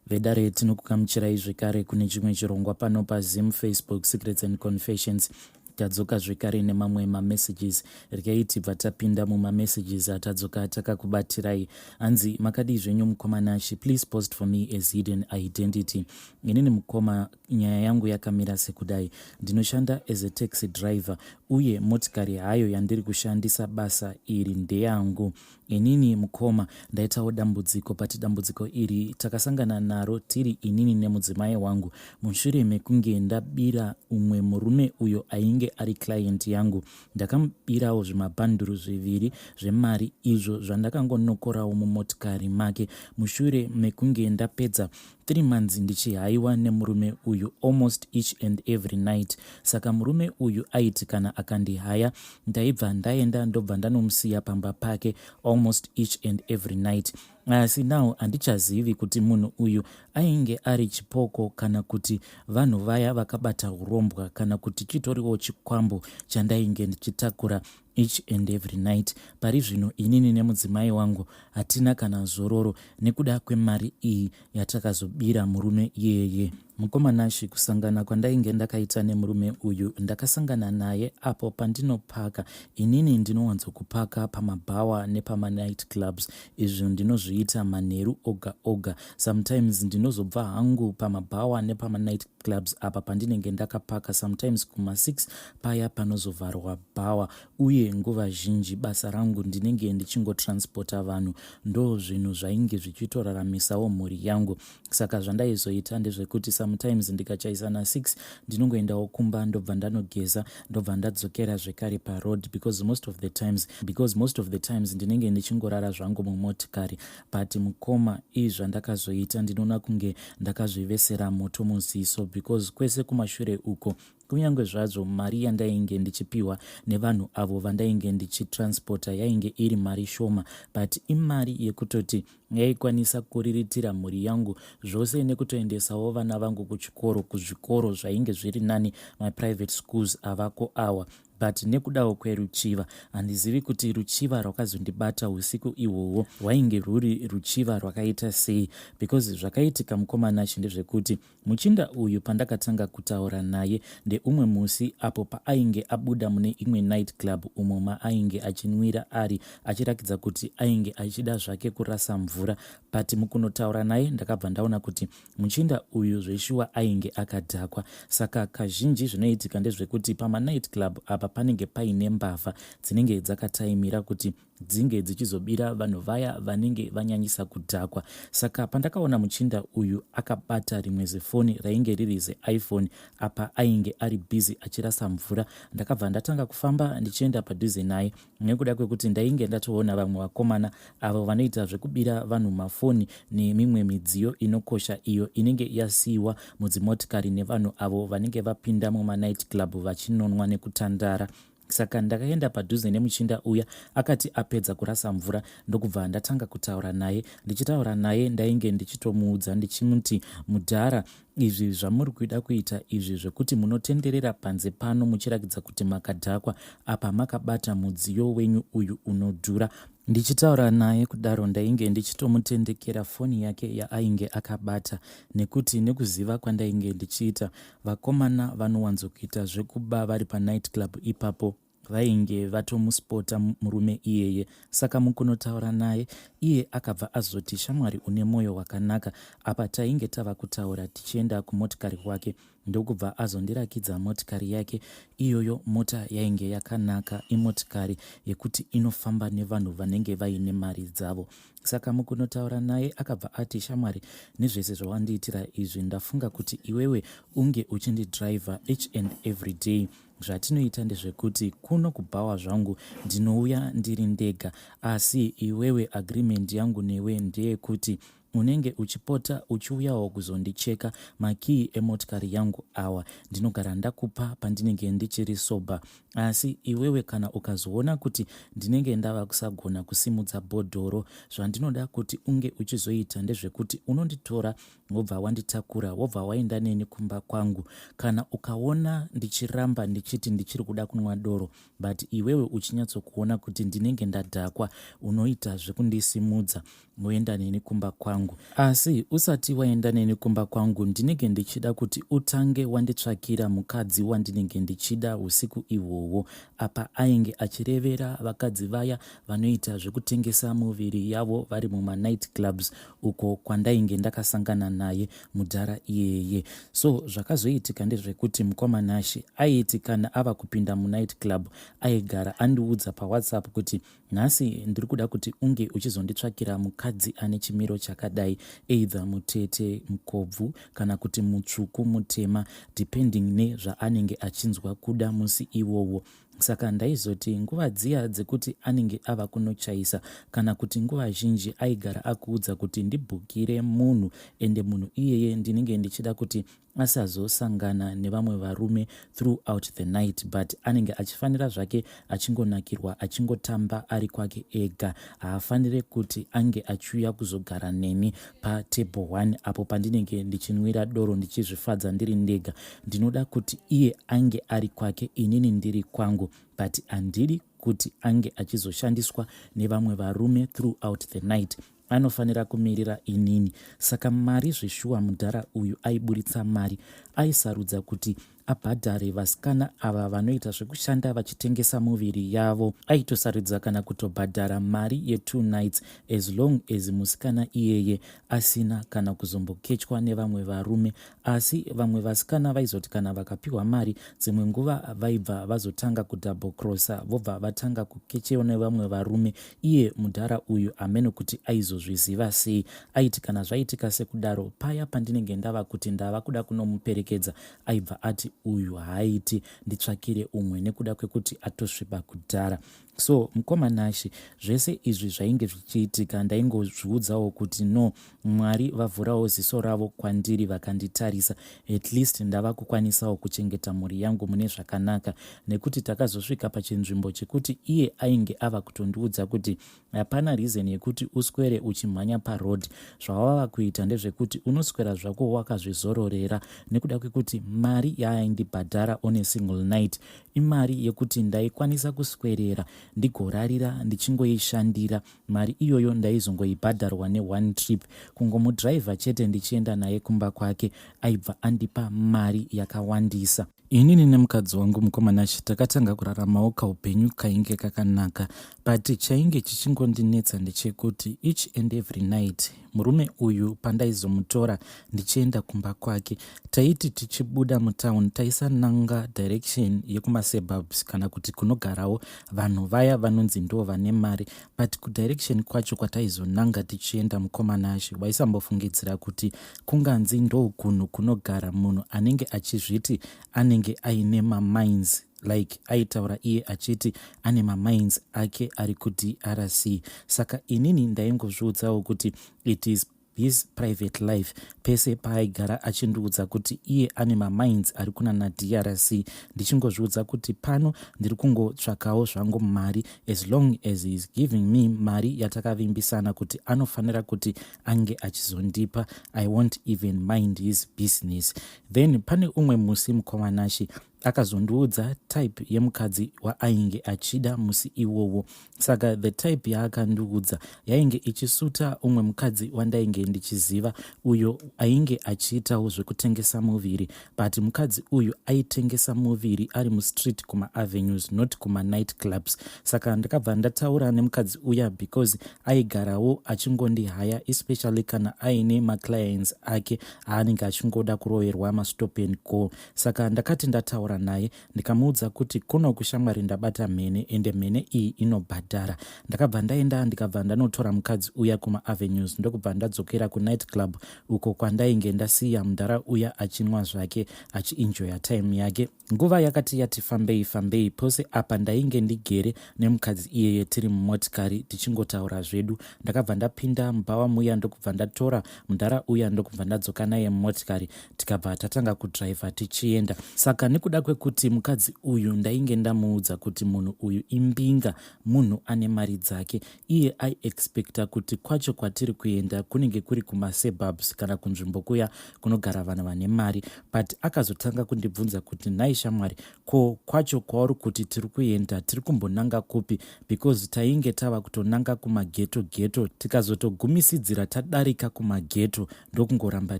Vedare, tinokugamuchirai zvekare kune chimwe chirongwa pano paZim Facebook Secrets and Confessions. Tadzoka zvekare nemamwe mamessages. Regai tibva tapinda mumamessages atadzoka takakubatirai. Hanzi, "Makadii zvenyu mukoma Nashi? Please post for me as hidden identity. Inini mukoma, nyaya yangu yakamira sekudai. Ndinoshanda as a taxi driver, uye motikari hayo yandiri kushandisa basa iri ndeyangu inini. Mukoma, ndaitawo dambudziko, but dambudziko iri takasangana naro tiri inini nemudzimai wangu mushure mekunge ndabira umwe murume uyo ainge ari client yangu. Ndakamubirawo zvimabhanduru zviviri zvemari izvo zvandakangonokorawo mumotikari make mushure mekunge ndapedza 3 months ndichihaiwa nemurume uyu almost each and every night. Saka murume uyu aiti kana akandihaya, ndaibva ndaenda, ndobva ndanomusiya pamba pake almost each and every night. Asi now handichazivi kuti munhu uyu ainge ari chipoko, kana kuti vanhu vaya vakabata urombwa, kana kuti chitoriwo chikwambo chandainge ndichitakura each and every night. Pari zvino inini nemudzimai wangu hatina kana zororo nekuda kwemari iyi yatakazobira murume iyeye. Mukoma Nashi, kusangana kwandainge ndakaita nemurume uyu, ndakasangana naye apo pandinopaka. Inini ndinowanzokupaka pamabhawa nepamanight clubs. Izvo ndinozviita manheru oga oga. Sometimes ndinozobva hangu pamabhawa nepamanight clubs apa pandinenge ndakapaka, sometimes kuma6 paya panozovharwa bhawa. Uye nguva zhinji basa rangu ndinenge ndichingotransporta vanhu, ndo zvinhu zvainge zvichitoraramisawo mhuri yangu. Saka zvandaizoita ndezvekuti sometimes ndikachaisa na6, ndinongoendawo kumba, ndobva ndanogeza, ndobva ndadzokera zvekare paroad, because most of the times ndinenge ndichingorara zvangu mumotikari. But mukoma, ii zvandakazoita, ndinoona kunge ndakazvivesera moto muziso, because kwese kumashure uko, kunyange zvazvo mari yandainge ndichipiwa nevanhu avo vandainge ndichitransporta yainge iri mari shoma, but imari yekutoti yaikwanisa kuriritira mhuri yangu zvose nekutoendesawo vana vangu kuchikoro, kuzvikoro zvainge zviri nani, maprivate schools avako awa. But nekudawo kweruchiva, handizivi kuti ruchiva rwakazondibata usiku ihwohwo rwainge rwuri ruchiva rwakaita sei, because zvakaitika, mukoma Nashi, ndezvekuti muchinda uyu, pandakatanga kutaura naye ndeumwe musi apo paainge abuda mune imwe night club umo maainge achinwira ari achirakidza kuti ainge achida zvake kurasa mvura. But mukunotaura naye, ndakabva ndaona kuti muchinda uyu zveshuwa ainge akadhakwa. Saka kazhinji zvinoitika ndezvekuti pamanight club apa panenge paine mbavha dzinenge dzakataimira kuti dzinge dzichizobira vanhu vaya vanenge vanyanyisa kudhakwa. Saka pandakaona muchinda uyu akabata rimwe zifoni rainge riri zeiPhone, apa ainge ari busy achirasa mvura, ndakabva ndatanga kufamba ndichienda padhuze naye, nekuda kwekuti ndainge ndatoona vamwe vakomana avo vanoita zvekubira vanhu mafoni nemimwe midziyo inokosha iyo inenge yasiyiwa mudzimotikari nevanhu avo vanenge vapinda mumanight club vachinonwa nekutandara. Saka ndakaenda padhuze nemuchinda uya akati apedza kurasa mvura, ndokubva ndatanga kutaura naye. Ndichitaura naye, ndainge ndichitomuudza ndichimuti, "Mudhara, izvi zvamuri kuida kuita izvi zvekuti munotenderera panze pano muchirakidza kuti makadhakwa, apa makabata mudziyo wenyu uyu unodhura." Ndichitaura naye kudaro, ndainge ndichitomutendekera foni yake yaainge akabata, nekuti nekuziva kwandainge ndichiita vakomana vanowanzokuita zvekuba vari panight club ipapo, vainge vatomuspota murume iyeye. Saka mukunotaura naye, iye akabva azoti, "Shamwari, une mwoyo wakanaka." Apa tainge tava kutaura tichienda kumotikari kwake, ndokubva azondirakidza motikari yake iyoyo. Mota yainge yakanaka, imotikari yekuti inofamba nevanhu vanenge vaine mari dzavo. Saka mukunotaura naye, akabva ati, "Shamwari, nezvese zvawandiitira izvi, ndafunga kuti iwewe unge uchindidhiraivha each and every day. Zvatinoita ndezvekuti kuno kubhawa zvangu ndinouya ndiri ndega, asi iwewe, agreement yangu newe ndeyekuti unenge uchipota uchiuyawo kuzondicheka. Makii emotikari yangu awa ndinogara ndakupa pandinenge ndichiri sober, asi iwewe kana ukazoona kuti ndinenge ndava kusagona kusimudza bhodhoro, zvandinoda kuti unge uchizoita ndezvekuti unonditora, wobva wanditakura, wobva waenda neni kumba kwangu. Kana ukaona ndichiramba ndichiti ndichiri kuda kunwa doro, but iwewe uchinyatsokuona kuti ndinenge ndadhakwa, unoita zvekundisimudza woenda neni kumba kwangu." kwangu. Asi usati waenda neni kumba kwangu ndinenge ndichida kuti utange wanditsvakira mukadzi wandinenge ndichida usiku ihwohwo. Apa ainge achirevera vakadzi vaya vanoita zvekutengesa muviri yavo vari mumanight clubs uko kwandainge ndakasangana naye mudhara iyeye. So zvakazoitika ndezvekuti mukoma Nashe aiti kana ava kupinda munight club aigara andiudza pawhatsapp kuti nhasi ndiri kuda kuti unge uchizonditsvakira mukadzi ane chimiro chakadai, either mutete mukobvu kana kuti mutsvuku mutema, depending nezvaanenge achinzwa kuda musi iwowo. Saka ndaizoti nguva dziya dzekuti anenge ava kunochaisa kana kuti nguva zhinji aigara akuudza kuti ndibhukire munhu, ende munhu iyeye ndinenge ndichida kuti asazosangana nevamwe varume throughout the night, but anenge achifanira zvake achingonakirwa achingotamba ari kwake ega. Haafanire kuti ange achiuya kuzogara neni patable 1 apo pandinenge ndichinwira doro ndichizvifadza ndiri ndega. Ndinoda kuti iye ange ari kwake, inini ndiri kwangu, but handidi kuti ange achizoshandiswa nevamwe varume throughout the night. Anofanira kumirira inini. Saka mari zveshuwa mudhara uyu aiburitsa mari, aisarudza kuti abhadhare vasikana ava vanoita zvekushanda vachitengesa muviri yavo. Aitosarudza kana kutobhadhara mari ye2 nights as long as musikana iyeye asina kana kuzombokechwa nevamwe varume. Asi vamwe vasikana vaizoti kana vakapiwa mari, dzimwe nguva vaibva vazotanga kudouble crossa, vobva vatanga kukechewa nevamwe varume. Iye mudhara uyu hameno kuti aizozviziva sei. Aiti kana zvaitika sekudaro, paya pandinenge ndava kuti ndava kuda kunomuperekedza, aibva ati uyu haaiti, nditsvakire umwe, nekuda kwekuti atosviba kudhara. So mukoma Nashe, zvese izvi zvainge zvichiitika, ndaingozviudzawo kuti no, Mwari vavhurawo ziso ravo kwandiri vakanditarisa, at least ndava kukwanisawo kuchengeta mhuri yangu mune zvakanaka. Nekuti takazosvika pachinzvimbo chekuti iye ainge ava kutondiudza kuti hapana reason yekuti uswere uchimhanya paroad. Zvawava kuita ndezvekuti unoswera zvako wakazvizororera, nekuda kwekuti mari yaaindibhadhara on a single night imari yekuti ndaikwanisa kuswerera ndigorarira ndichingoishandira. Mari iyoyo ndaizongoibhadharwa neone trip, kungomudhiraivha chete ndichienda naye kumba kwake aibva andipa mari yakawandisa. Inini nemukadzi wangu mukoma Nashe takatanga kuraramawo kaupenyu kainge kakanaka, but chainge chichingondinetsa ndechekuti each and every night murume uyu pandaizomutora ndichienda kumba kwake, taiti tichibuda mutown taisananga direction yekumasebabs kana kuti kunogarawo vanhu vaya vanonzi ndo vane mari, but kudirection kwacho kwataizonanga tichienda, mukoma Nashe, waisambofungidzira kuti kunganzi ndo kunhu kunogara munhu anenge achizviti anenge aine mamines, like aitaura iye achiti ane mamines ake ari kuDRC. Saka inini ndaingozviudzawo kuti it is his private life. Pese paaigara achindiudza kuti iye ane mamines ari kuna naDRC, ndichingozviudza kuti pano ndiri kungotsvakawo zvangu mari. As long as he is giving me mari yatakavimbisana kuti anofanira kuti ange achizondipa, I won't even mind his business. Then pane umwe musi, mukoma Nashe, akazondiudza type yemukadzi waainge achida musi iwowo. Saka the type yaakandiudza yainge ichisuta umwe mukadzi wandainge ndichiziva, uyo ainge achiitawo zvekutengesa muviri, but mukadzi uyu aitengesa muviri ari mustreet kumaavenues, not kumanight clubs. Saka ndakabva ndataura nemukadzi uya because aigarawo achingondihaya, especially kana aine maclients ake aanenge achingoda kuroverwa mastop and go. Saka ndakati ndataura naye, ndikamuudza kuti kuno kushamwari ndabata mhene, ende mhene iyi inobhadhara. Ndakabva ndaenda, ndikabva ndanotora mukadzi uya kumaavenues, ndokubva ndadzokera kunight club uko kwandainge ndasiya mudhara uya achinwa zvake achienjoya time yake. Nguva yakati yati fambei fambei, pose apa ndainge ndigere nemukadzi iyeye tiri mumotikari tichingotaura zvedu. Ndakabva ndapinda mubhawa muya, ndokubva ndatora mudhara uya, ndokubva ndadzoka naye mumotikari, tikabva tatanga kudhiraivha tichienda. Saka nekuda kwekuti mukadzi uyu ndainge ndamuudza kuti munhu uyu imbinga, munhu ane mari dzake, iye aiexpecta kuti kwacho kwatiri kuenda kunenge kuri kumasuburbs kana kunzvimbo kuya kunogara vanhu vane mari. But akazotanga kundibvunza kuti, "Nhai shamwari, ko kwacho kwauri kuti tiri kuenda, tiri kumbonanga kupi?" Because tainge tava kutonanga kumaghetto ghetto, tikazotogumisidzira tadarika kumaghetto, ndokungoramba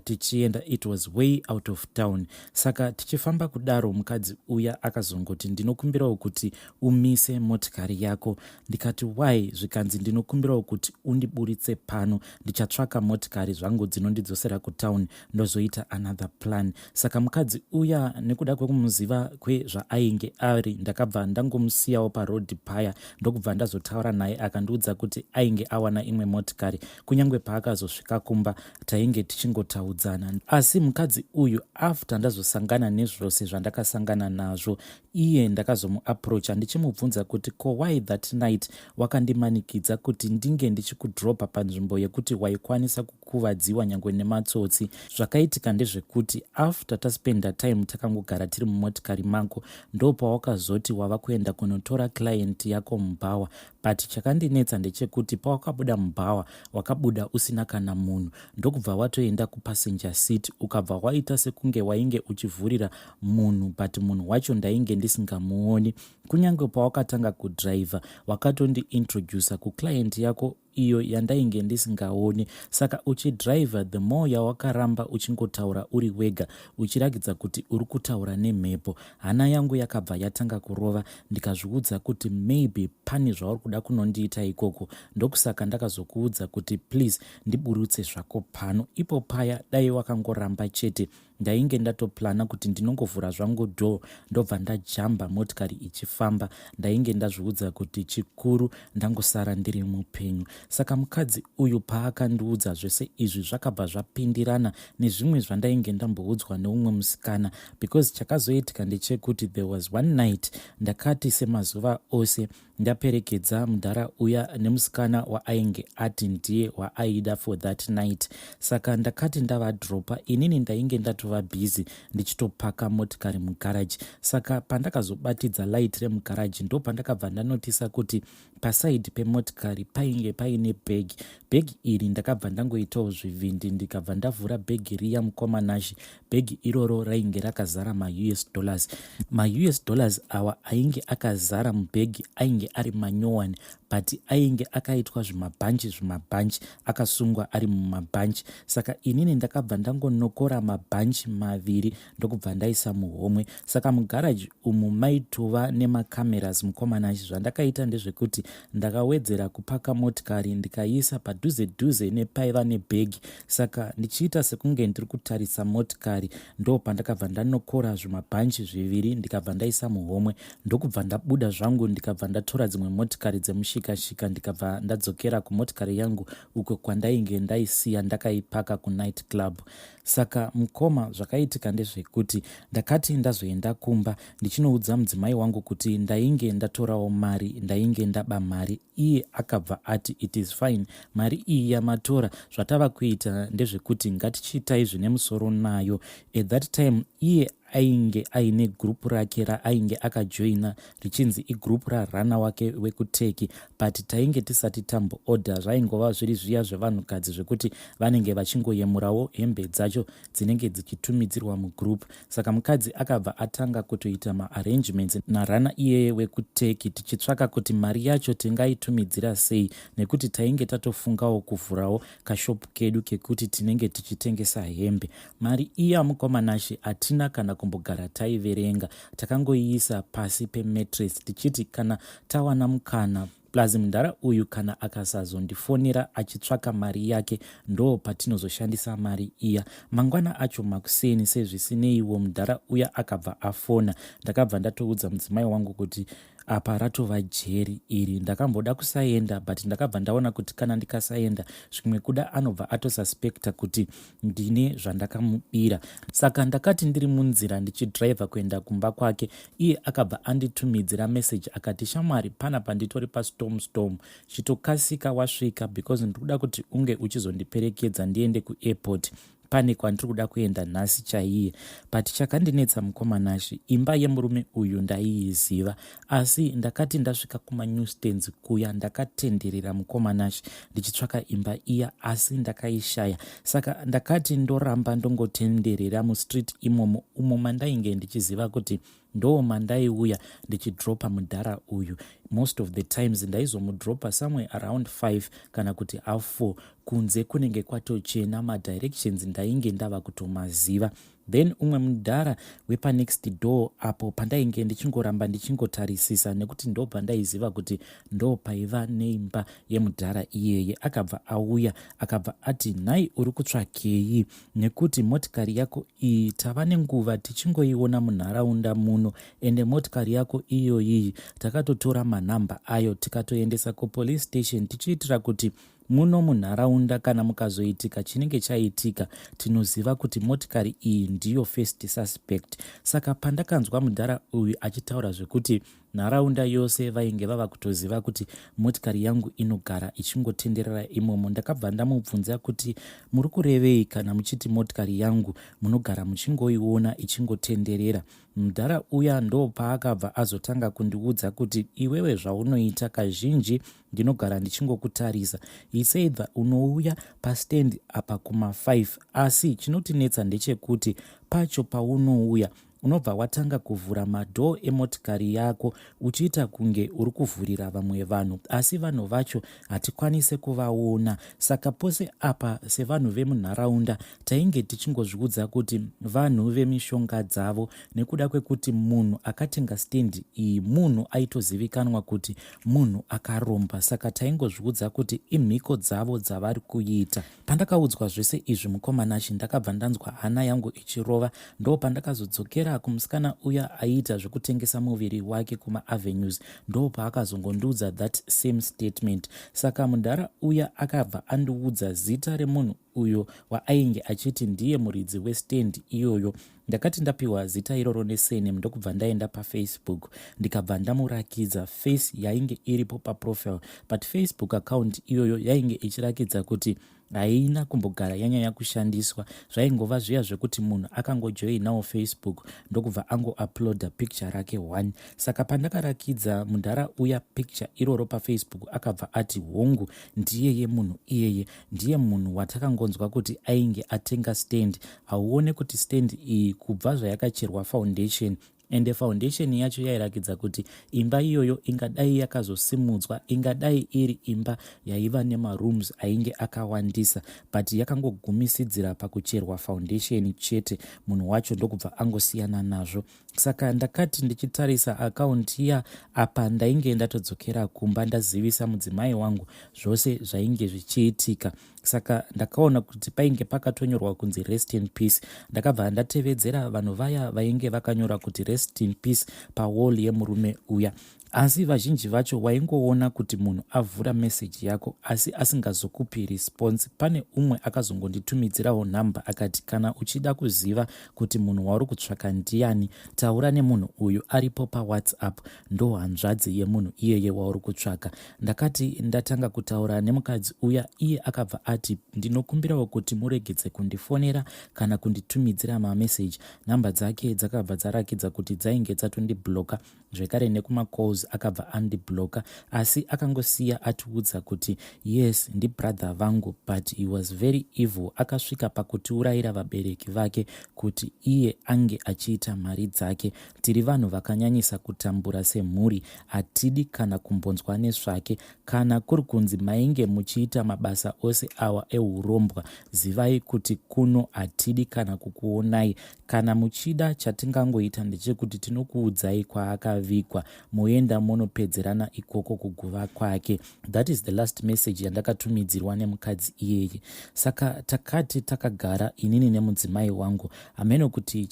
tichienda. It was way out of town. Saka tichifamba kudaro, mukadzi uya akazongoti, "Ndinokumbirawo kuti umise motikari yako." Ndikati, "Why?" Zvikanzi, "Ndinokumbirawo kuti undiburitse pano. Ndichatsvaka motikari zvangu dzinondidzosera kutown, ndozoita another plan." Saka mukadzi uya, nekuda kwekumuziva kwezvaainge ari, ndakabva ndangomusiyawo parodhi paya, ndokubva ndazotaura naye. Akandiudza kuti ainge awana imwe motikari. Kunyange paakazosvika kumba, tainge tichingotaudzana. Asi mukadzi uyu, after ndazosangana nezvose zvandakasangana nazvo, iye ndakazomuapproacha ndichimubvunza kuti, "Ko why that night wakandimanikidza kuti ndinge ndichikudropa panzvimbo yekuti waikwanisa kukuvadziwa nyange nematsotsi?" Zvakaitika ndezvekuti after taspenda time takangogara tiri mumotikari mako, ndopawakazoti wava kuenda kunotora client yako mubhawa. But chakandinetsa ndechekuti pawakabuda mubhawa, wakabuda usina kana munhu, ndokubva watoenda kupassenger seat, ukabva waita sekunge wainge uchivhurira munhu, but munhu wacho ndainge ndisingamuoni. Kunyange pawakatanga kudhiraivha, wakatondiintroduca kuclient yako iyo yandainge ndisingaoni. Saka uchidhiraivha, the more yawakaramba uchingotaura uri wega, uchiratidza kuti uri kutaura nemhepo, hana yangu yakabva yatanga kurova. Ndikazviudza kuti maybe pane zvauri kuda kunondiita ikoko, ndokusaka ndakazokuudza kuti please ndiburutse zvako pano. Ipo paya dai wakangoramba chete, ndainge ndatoplana kuti ndinongovhura zvangu door, ndobva ndajamba motikari ichifamba. Ndainge ndazviudza kuti chikuru ndangosara ndiri mupenyu. Saka mukadzi uyu paakandiudza zvese izvi, zvakabva zvapindirana nezvimwe zvandainge ndamboudzwa neumwe musikana, because chakazoitika ndechekuti there was one night, ndakati semazuva ose ndaperekedza mudhara uya nemusikana waainge ati ndiye waaida for that night. Saka ndakati ndavadropa, inini ndainge ndatova busy ndichitopaka motikari mugaraji. Saka pandakazobatidza light remugaraji, ndo pandakabva ndanotisa kuti pasaidi pemotikari painge paine bhegi. Bhegi iri ndakabva ndangoitawo zvivindi, ndikabva ndavhura bhegi riya. Mukoma Nashi, bhegi iroro rainge rakazara maUS dollars. MaUS dollars awa ainge akazara mubhegi ainge ari manyowani, but ainge akaitwa zvimabhanji zvimabhanji, akasungwa ari mumabhanji. Saka inini ndakabva ndangonokora mabhanji maviri, ndokubva ndaisa muhomwe. Saka mugaraji umu maitova nemacameras, mukoma Nashi. Zvandakaita ndezvekuti ndakawedzera kupaka motikari, ndikaiisa padhuze dhuze nepaiva nebhegi. Saka ndichiita sekunge ndiri kutarisa motikari, ndo pandakabva ndanokora zvimabhanji zviviri, ndikabva ndaisa muhomwe, ndokubva ndabuda zvangu, ndikabva ndatora dzimwe motikari dzemushikashika, ndikabva ndadzokera kumotikari yangu uko kwandainge ndaisiya ndakaipaka kunight club. Saka mukoma, zvakaitika ndezvekuti ndakati ndazoenda kumba, ndichinoudza mudzimai wangu kuti ndainge ndatorawo mari, ndainge ndaba mari, iye akabva ati, "It is fine, mari iyi yamatora, zvatava kuita ndezvekuti ngatichiitai zvine musoro nayo." At that time iye ainge aine gurupu rake raainge akajoina, richinzi igurupu rarana wake wekuTurkey, but tainge tisati tamboodha. Zvaingova zviri zviya zvevanhukadzi zvekuti vanenge vachingoyemurawo hembe dzacho dzinenge dzichitumidzirwa mugurupu. Saka mukadzi akabva atanga kutoita maarrangements narana iyeye wekuTurkey, tichitsvaka kuti mari yacho tingaitumidzira sei, nekuti tainge tatofungawo kuvhurawo kashopu kedu kekuti tinenge tichitengesa hembe. Mari iya, mukoma Nashi, hatina kana kumbogara taiverenga. Takangoiisa pasi pemattress, tichiti kana tawana mukana, plus mudhara uyu kana akasazondifonera achitsvaka mari yake, ndo patinozoshandisa mari iya. Mangwana acho makuseni, sezvisineiwo, mudhara uya akabva afona. Ndakabva ndatoudza mudzimai wangu kuti apa ratova jeri iri. Ndakamboda kusaenda, but ndakabva ndaona kuti kana ndikasaenda, zvimwe kuda anobva atosuspecta kuti ndine zvandakamubira. Saka ndakati ndiri munzira ndichidhiraivha kuenda kumba kwake, iye akabva anditumidzira meseji akati, "Shamwari, panapa nditori pastorm storm, chitokasika wasvika because ndiri kuda kuti unge uchizondiperekedza ndiende kuairport." Pane kwandiri kuda kuenda nhasi chaiye, but chakandinetsa mukoma Nashy, imba yemurume uyu ndaiiziva, asi ndakati ndasvika kumanew stands kuya, ndakatenderera mukoma Nashy ndichitsvaka imba iya, asi ndakaishaya. Saka ndakati ndoramba ndongotenderera mustreet imomo, umo mandainge ndichiziva kuti ndo mandaiuya ndichidropa mudhara uyu. Most of the times ndaizomudropa somewhere around 5 kana kuti half 4, kunze kunenge kwatochena. Madirections ndainge ndava kutomaziva. Then umwe mudhara wepanext door apo pandainge ndichingoramba ndichingotarisisa, nekuti ndo pandaiziva kuti ndo paiva neimba yemudhara iyeye, akabva auya, akabva ati, "Nhai, uri kutsvakei? Nekuti motikari yako iyi tava nenguva tichingoiona munharaunda muno, ende motikari yako iyoyiyi takatotora manhamba ayo tikatoendesa kupolice station, tichiitira kuti muno munharaunda kana mukazoitika chinenge chaitika, tinoziva kuti motikari iyi ndiyo first suspect." Saka pandakanzwa mudhara uyu achitaura zvekuti nharaunda yose vainge vava kutoziva kuti motikari yangu inogara ichingotenderera imomo, ndakabva ndamubvunza kuti, "Muri kurevei kana muchiti motikari yangu munogara muchingoiona ichingotenderera?" Mudhara uya ndo paakabva azotanga kundiudza kuti, "Iwewe zvaunoita kazhinji, ndinogara ndichingokutarisa." He said that unouya pastand apa kuma5, asi chinotinetsa ndechekuti pacho paunouya unobva watanga kuvhura madoor emotikari yako uchiita kunge uri kuvhurira vamwe vanhu, asi vanhu vacho hatikwanisi kuvaona. Saka pose apa sevanhu vemunharaunda tainge tichingozviudza kuti vanhu vemishonga dzavo, nekuda kwekuti munhu akatenga stendi iyi munhu aitozivikanwa kuti munhu akaromba. Saka taingozviudza kuti imhiko dzavo dzavari kuita. Pandakaudzwa zvese izvi, mukoma Nashy, ndakabva ndanzwa hana yangu ichirova. Ndo pandakazodzokera kumusikana uya aiita zvekutengesa muviri wake kumaavenues, ndo paakazongondiudza that same statement. Saka mudhara uya akabva andiudza zita remunhu uyo waainge achiti ndiye muridzi westand iyoyo. Ndakati ndapiwa zita iroro nesurname, ndokubva ndaenda paFacebook, ndikabva ndamurakidza face yainge iripo paprofile, but Facebook account iyoyo yainge ichirakidza kuti haina kumbogara yanyanya kushandiswa. Zvaingova zviya zvekuti munhu akangojoinawo Facebook, ndokubva angouploada picture rake one. Saka pandakarakidza mudhara uya picture iroro paFacebook, akabva ati, "Hongu, ndiyeye munhu iyeye, ndiye munhu watakangonzwa kuti ainge atenga stand. Hauone kuti stand iyi kubva zvayakacherwa foundation, ende foundation yacho yairakidza kuti imba iyoyo ingadai yakazosimudzwa, ingadai iri imba yaiva nemarooms ainge akawandisa, but yakangogumisidzira pakucherwa foundation chete, munhu wacho ndokubva angosiyana nazvo." Saka ndakati ndichitarisa akaunti iya apa, ndainge ndatodzokera kumba, ndazivisa mudzimai wangu zvose zvainge zvichiitika. Saka ndakaona kuti painge pakatonyorwa kunzi "Rest in peace". Ndakabva ndatevedzera vanhu vaya vainge vakanyora kuti "Rest in peace" pawall yemurume uya, asi vazhinji vacho waingoona kuti munhu avhura meseji yako asi asingazokupi response. Pane umwe akazongonditumidzirawo nhamba, akati, "Kana uchida kuziva kuti munhu wauri kutsvaka ndiani, taura nemunhu uyu aripo paWhatsApp, ndo hanzvadzi yemunhu iyeye wauri kutsvaka." Ndakati ndatanga kutaura nemukadzi uya, iye akabva ati, "Ndinokumbirawo kuti muregedze kundifonera kana kunditumidzira mameseji." Nhamba dzake dzakabva dzarakidza kuti dzainge dzatondibloka zvekare, nekumacalls akabva andibloka, asi akangosiya atiudza kuti, "Yes, ndibrother vangu, but he was very evil. Akasvika pakutiurayira vabereki vake kuti iye ange achiita mari dzake. Tiri vanhu vakanyanyisa kutambura semhuri, hatidi kana kumbonzwa nezvake. Kana kuri kunzi mainge muchiita mabasa ose awa eurombwa, zivai kuti kuno hatidi kana kukuonai. Kana muchida, chatingangoita ndechekuti tinokuudzai kwaakavigwa, moenda monopedzerana ikoko kuguva kwake." That is the last message yandakatumidzirwa nemukadzi iyeye. Saka takati takagara inini nemudzimai wangu, hameno kuti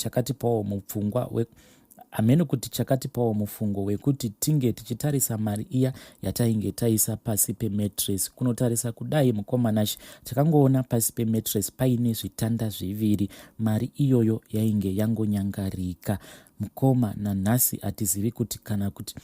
chakatipawo mufungo wekuti tinge tichitarisa mari iya yatainge taisa pasi pemattress. Kunotarisa kudai, mukoma Nashy, takangoona pasi pemattress paine zvitanda zviviri. Mari iyoyo yainge yangonyangarika, mukoma. Nanhasi hatizivi kuti kana kuti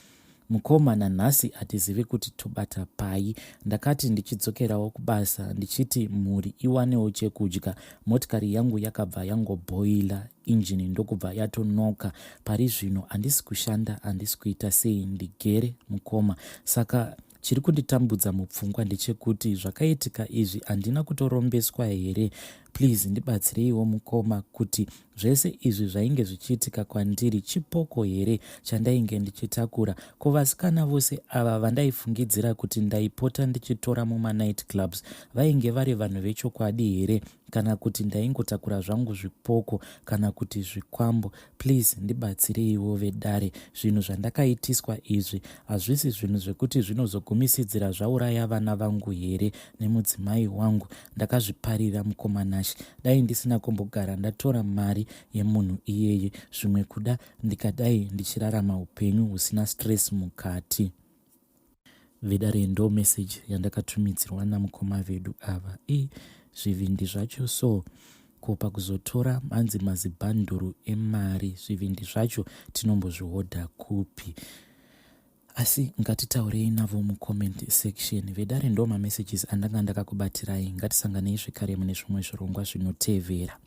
Mukoma nanhasi hatizivi kuti tobata pai. Ndakati ndichidzokerawo kubasa ndichiti mhuri iwanewo chekudya, motikari yangu yakabva yangobhoila injini ndokubva yatonoka. Pari zvino handisi kushanda handisi kuita sei ndigere mukoma. Saka chiri kunditambudza mupfungwa ndechekuti zvakaitika izvi handina kutorombeswa here? Please ndibatsireiwo mukoma kuti Zvese izvi zvainge zvichiitika kwandiri chipoko here chandainge ndichitakura? Ko vasikana vose ava vandaifungidzira kuti ndaipota ndichitora mumanight clubs vainge vari vanhu vechokwadi here kana kuti ndaingotakura zvangu zvipoko kana kuti zvikwambo? Please ndibatsireiwo vedare. Zvinhu zvandakaitiswa izvi hazvisi zvinhu zvekuti zvinozogumisidzira zvauraya vana vangu here nemudzimai wangu? Ndakazviparira mukoma Nashe. Dai ndisina kumbogara ndatora mari yemunhu iyeye zvimwe kuda ndikadai ndichirarama upenyu husina stress mukati. Vedare ndo message yandakatumidzirwa namukoma vedu ava. Ii zvivindi zvacho so ko pakuzotora hanzi mazibhanduru emari zvivindi zvacho tinombozvihodha kupi? Asi ngatitaurei navo mucomment section. Vedare ndo mamessages andanga ndakakubatirai. Ngatisanganei zvekare mune zvimwe zvirongwa zvinotevera.